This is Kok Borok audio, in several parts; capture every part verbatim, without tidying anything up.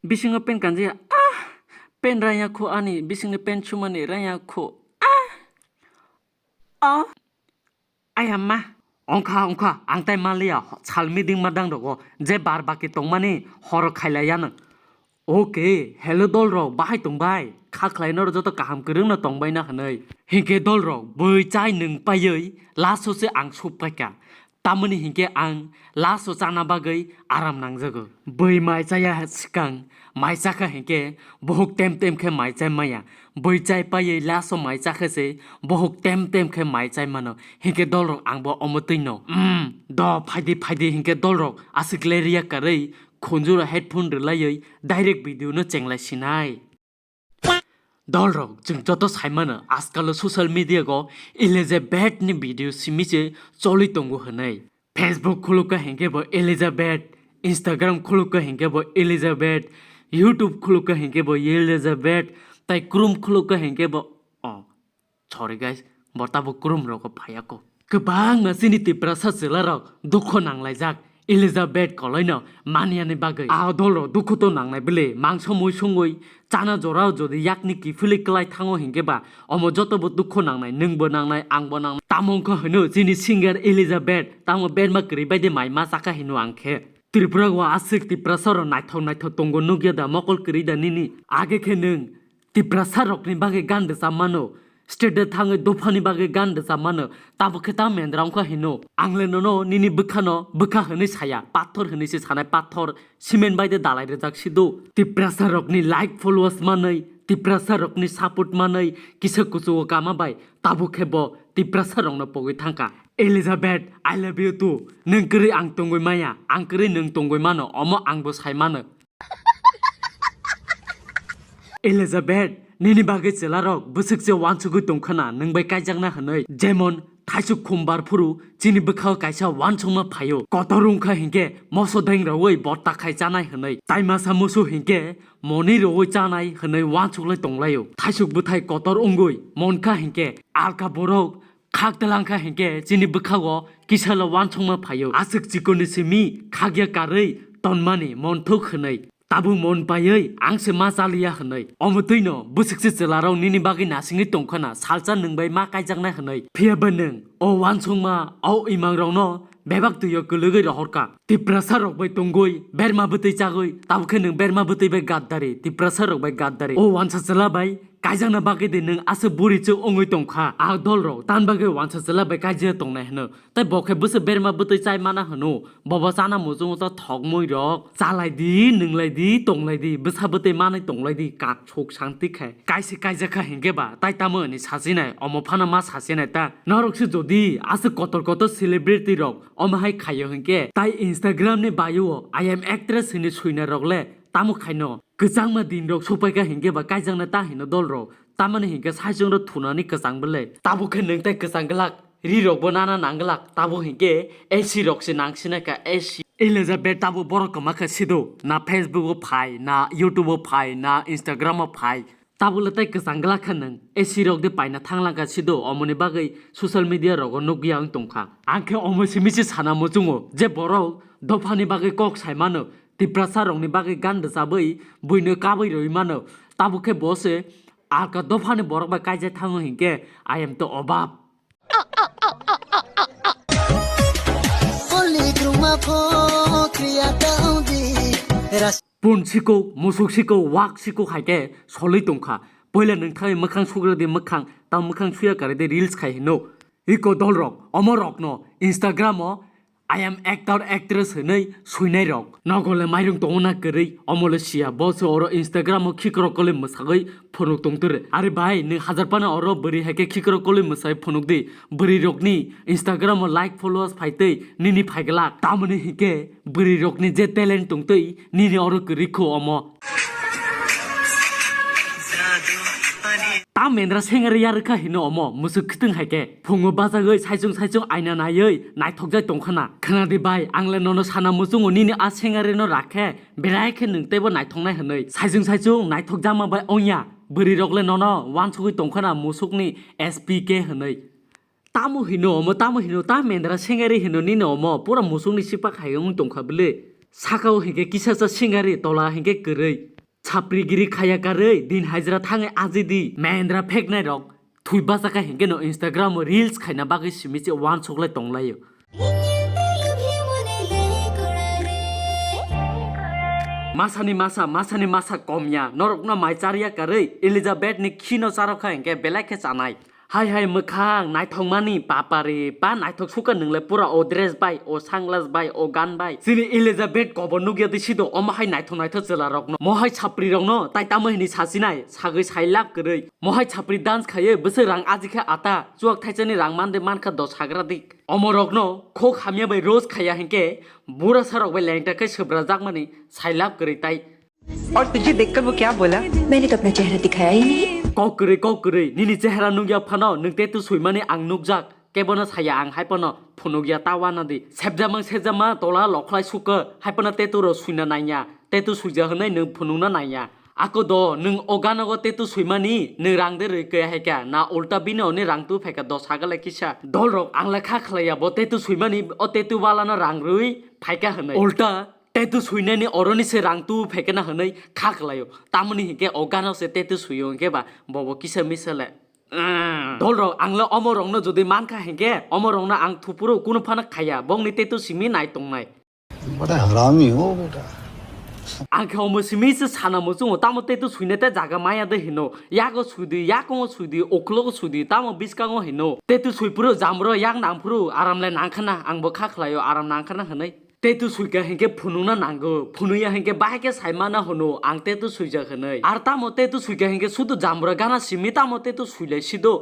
Bisingo pen kanjaya, ah! Pen raya kho ani, bisingni pen sumani raya kho, ah! Oh! Ayamma. Ongkha, ongkha, ang tai manliya, sal meeting ma dang rogo, je bar baki tongmani, horo khailaiya nang. Okay, hello dol rok, bahai tong bai? Kha khlai noro joto kaham kwrwng no tong bai na hwnwi. Hinkhe dol rok, bwi chai nwng paiwi, last o se ang soup paikha. Tamoni hinkhe ang last o chana bagwi aram nangjago. Bwi mai chaya swkang, mai chakha hinkhe bohok tem tem khe mai chai maya. Bwi chai paiwi last o mai chakha se bohok tem tem khe mai chai mano. Hinkhe dol rok ang bo omo twi no. Mm, do phaidi phaidi hinkhe dol rok aswk le riya karwi khunjuro headphone rwlaiwi direct video no chenglai sinai. Dol rok, chwng joto sai mano, ajkalo social media go Elizabeth ni video simi se choli tongo hwnwi. Facebook khulukha hinkhe bo Elizabeth, Instagram khulukha hinkhe bo Elizabeth, YouTube khulukha hinkhe bo Elizabeth, tai Chrome khulukha hinkhe bo, oh, sorry guys, bo tabuk Chrome rogo phaiya ko. Kwbangma chini Tiprasa chwlarok dukho nanglaijak Elizabeth koloino maniyani bagwi. A dolrok dukho to nangnai bwle, mangso mui songwi chana jorao jodi yakni kiphilwi klai thango hinkhe ba, omo jotobo dukho nangnai, nwngbo nangnai, angbo nangnai. Tamo wngkha hino chini singer Elizabeth, tamo berma kwrwi baide mai ma chakha hino ang khe. Tripura o aswk Tiprasa rok naithok naithok tongo, nukya da mokol kwrwi da nini? Age khe nwng Tiprasa rokni bagwi gan rwchap mano, state o thangwi dophani bagwi gan rwchap mano, tabuk khe ta mendra wngkha hino. Ang le nono nini bwkhano bwkha hwnwi saya, pathor hwnwi se sanai, pathor cement bai de dalai rwjak sido. Tiprasa rokni like followers manwi, Tiprasa rokni support manwi kisa kuchugo kama bai tabuk khe bo Tiprasa rokno pogwi thangkha. Elizabeth, I love you too. Nwng kwrwi ang tongwi maya, ang kwrwi nwng tongwi mano, omo angbo sai mano. Elizabeth, nini bagwi chwlarok bwswk se uansugwi tongkhwna nwng bai kaijakna hwnwi. Jemon, thaisuk khumbar phuru chini bwkhao kaisa uansukma phaio. Kotor wngkha hinkhe moso deng rwui botta khai chanai hwnwi. Tai masa musu hinkhe moni rwui chanai hwnwi uansuklai tonglaio. Thaisuk bwthai kotor wngwi monkha hinkhe alka borok khak twlang kha hinkhe chini bwkhago kisalo uansukma phaio. Aswk chikonni simi khakya karwi tonmani monthok hwnwi. Tabuk mon paiwi ang se ma chaliya hwnwi. Omo twino bwswk se chwlarok nini bagwi nasingwi tongkhwna salsa nwng bai ma kaijaknai hwnwi. Phiya ba nwng o uansukma o imangrokno bebak twio kwlwgwi rohorkha. Tiprasa rok bai tongwi berma bwtwi chagwi, tabuk khe nwng berma bwtwi bai gaddari, Tiprasa rok bai gaddari. O uansa chwla bai kaijakna bagwi de nwng aswk buri chwk wngwi tongkha. A dol rok tan bagwi uansa chwla bai kaijak tongnai hwno. Tei bo khe bwswk berma bwtwi chai mana hwno. Bobo chana muchungo ta thokmui rok. Chalai di, nwnglai di, tonglai di, bwsa bwtwi manwi tonglai di, kak suk santi khe. Kaisi kaijakha hinkhe ba, tai tamo hwnwi sachinai, omo phano ma sachinai ta. Norok se jodi aswk kotor kotor celebrity rok omo hai khaio hinkhe, tai Instagram ni bio o I am actress hwnwi suinai rok le tamo khaino. Kwchangma din rok supaikha hinkhe ba kaijakna ta hino dol rok. Tamani hinkhe saichung rok thunani kwchang bwle. Tabuk khe nwng tai kwchang glak. Ri rok bo nana nang glak, tabuk hinkhe A C rok se nang sinai kha, A C. Elizabeth tabuk borok kwma khe sido, na Facebook o phai, na YouTube o phai, na Instagram o phai. Tabuk le tai kwchang glak kha nwng, A C rok de paina thang lang kha sido, omoni bagwi social media rogo nukya wng tong kha. Ang khe omo simi se sana muchungo, je borok dophani bagwi kok sai mano, Tiprasa rokni bagwi gan rwchabwi buino kabwi rwi mano, tabuk khe bo se alka dophani borok bai kaijak thango hinkhe, I am to obab. Pun sikuk, musuk sikuk, wak sikuk hai khe solwi tongkha. Puila nwng thangwi mwkhang sugra di mwkhang, tamo mwkhang suya karwi de reels khai hino. Iko dol rok, omo rok no Instagram o I am actor, actress hwnwi suinai rok. Nogo le mairung tongo na kwrwi, omo le siya, bo se oro Instagram o khikrok kolwi mwsagwi phunuk tongtwre. Are bai, nwng hajar pana oro bwrwi hai khe khikrok kolwi mwsai phunuk di. Bwrwi rokni Instagram o like followers phaitwi nini phaiglak. Tamoni hinkhe bwrwi rokni je talent tongtwi nini oro kwrwi kho omo. Ta mendra sengari yarwkha hino omo, musuk khitwng hai khe. Phungo bachagwi saichung saichung aina naiwi naithokjai tongkhana. Khwnadi bai, ang le nono sana muchungo nini a sengari no rakhe, berai khe nwng teibo naithoknai hwnwi. Saichung saichung naithokjakma bai ongya, bwrwi rok le nono uansugwi tongkhana musukni S P K hwnwi. Tamo hino omo, tamo hino, ta mendra sengari hino nini omo, pura musukni sipak hai wng tongkha bwle. Sakao hinkhe kisasa singari, tola hinkhe kwrwi. Chapri giri khaya karwi, din hajra thangwi ajidi. Mendra pheknai rok. Thui bachakha hinkhe no Instagram o reels khaina bagwi simi se uansuklai tonglaio. Masani masa, masani masa komya, norokno mai charya karwi, Elizabeth ni khino charokha hinkhe belai khe chanai. Hai hai mwkhang naithokmani papari, ba naithok sukha nwngle pura o dress bai, o sunglass bai, o gan bai. Chini Elizabeth kobor nukya di sido, omo hai naithok naithok chwla rokno. Mohai chapri rokno, tai tamo hini sasinai, sagwi sailap kwrwi. Mohai chapri dance khaiwi, bwswk rang ajikha ata, chuak thaisani rang mande mankha dos hagra dik. Omorokno khok hamya bai roast khaiya hinkhe, burasa rok bai lengta khe swbrajakmani sailap kwrwi tai. और तुझे देखकर वो क्या बोला? मैंने तो अपना चेहरा दिखाया ही नहीं। Kok kwrwi, kok kwrwi, nini chehra nukya phano, nwng tattoo swimani ang nukjak, kebono saya ang hai phano phunukya ta uanadi. Sebjamang sebjama tola lokhlai sukha, hai phano tattoo rok swina naiya, tattoo swija hwnwi nwng phunukna naiya. Ako do, nwng o ganogo tattoo swimani, nwng rang de rwi kaya hai kha, na ulta bini oni rang tu phaikha dos hagalai kisa. Dolrok ang le kha khlaiya, bo tattoo swimani, o tattoo walano rang rwi phaikha hwnwi. Ulta, tattoo swinani oroni se rang tu phaikha na hwnwi kha khlaio. Tamoni hinkhe o gano se tattoo swio hinkhe ba, bobo kisa misa le. Dolrok ang le omorokno jodi mankha hinkhe, omorokno ang thupuru kunu phano khaiya, bongni tattoo simi nai tongnai. बड़ा हरामी हो बेटा। Ang khe omo simi se sana muchungo, tamo tattoo swina te jaga maya de hino. Yago swidi, yakongo swidi, oklogo swidi, tamo biskango hino. Tattoo swipuro jamro yak nangphuru, aram le nangkhana, ang bo kha khlaio, aram nangkhana hwnwi. Tattoo swikha hinkhe phunukna nango, phunuya hinkhe bahai khe saimana hwno, ang tattoo swijak hwnwi. Ar tamo tattoo swikha hinkhe sudu jamro gana simi tamo tattoo swilai sido.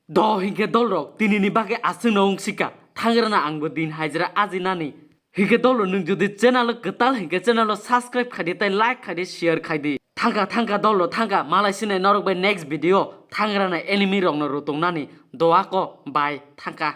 Do hinkhe dolrok, tinini bagwi aswkno wngsika, thangrana angbo din hajra ajinani. Hinkhe dolrok nwng jodi channel o kwtal hinkhe channel o subscribe khaidi tei like khaidi share khaidi. Thangka thangka dolrok thangka, malai sinai norok bai next video thangrana enemy rokno rutungnani. Doa ko, bye, thangka.